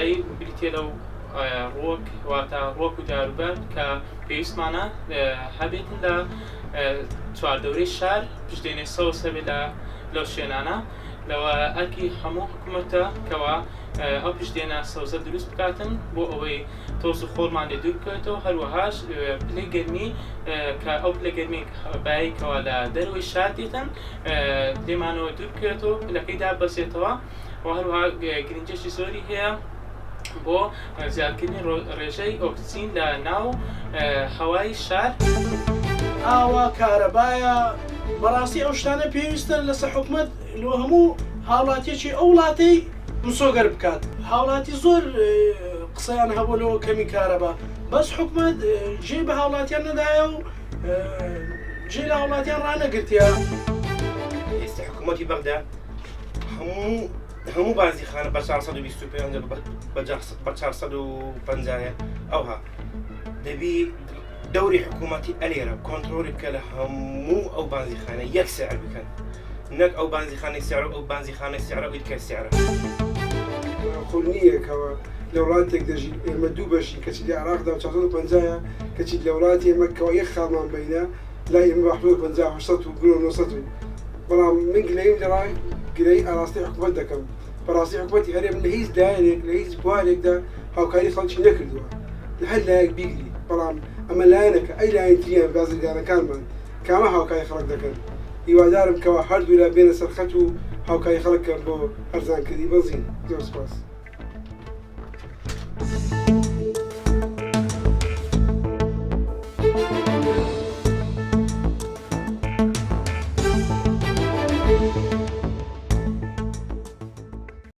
سەوزایی بریتیە لەو ڕووەک واتە ڕووەک و داروبەرد کە پێویستمانە هەبێتن لە چواردەورەی شار پشتێنەی سەوز هەبێت لە لەو شوێنانە لەوە ئەرکی هەموو حکوومەتە کەوا ئەو پشتێنە سەوزە دروست بکاتن بۆ ئەوەی تۆز و خۆڵمان لێ دوور بکەوێتەوە هەروەهاش پلەی گەرمی کە ئەو پلە گەرمی بای کەوا لە دەرەوەی شار دێتن لێمانەوە دوور بکەوێتەوە پلەکەی دابەزێتەوە و هەروەها گرنگیەکی زۆری هەیە بۆ زیادکردنی ڕێژەی ئۆکسجین لە ناو هەوای شار. ئاوە، کارەبایە، بەڕاستی ئەو شتانە پێویستە لەسەر حکومەت لۆ هەموو هاوڵاتیەکی ئەو وڵاتەی مسۆگەر بکات. هاوڵاتی زۆر قسەیان هەبوو لۆ کەمی کارەبا، بەس حکومەت جێی بە هاوڵاتیان نەدایە و جێی لە هاوڵاتیان ڕانەگرتیە. ئێستا حکومەتی بەغدا هەموو هەموو بازیخانە بە 425 بە 450 ئەوها دەبی دەوری حکوومەتی ئەلێرە کۆنتترۆلی بکە لە هەموو ئەو بازیخانە یەک سعر بکەن نەک ئەو بازیخانەی سعر و ئەو بازیخانەی سعرە ئەو دیکە سعرە. خۆ نییە کەەوە لە وڵاتێک دەژین ئێمە دوو بەشین کەچی لە عێراقدا 450 کەچی لە وڵاتی ئێمە کەەوە یەک خاڵمان بینە لای ئێمە بە 750 800 و گرۆ 900 و بەڵام من گلەییم لە ڕای گلەیی ئاراستەی حکومەت دەکەم، بەڕاستی حکومەتی هەرێم لە هیچ لایەنێک لە هیچ بوارێکدا هاوکاری خەڵکی نەکردووە لە هەر لایەک بیگری، بەڵام ئەمە لایەنەکە ئەی لایەنی تریان بازرگانەکانمان کامە هاوکاری خەڵک دەکەن؟ هیوادارم کەوا هەردوولا بێنە سەر خەت و هاوکاری خەڵک کەن بۆ هەرزانکردنی بەنزین. زۆر سوپاس. Thank you.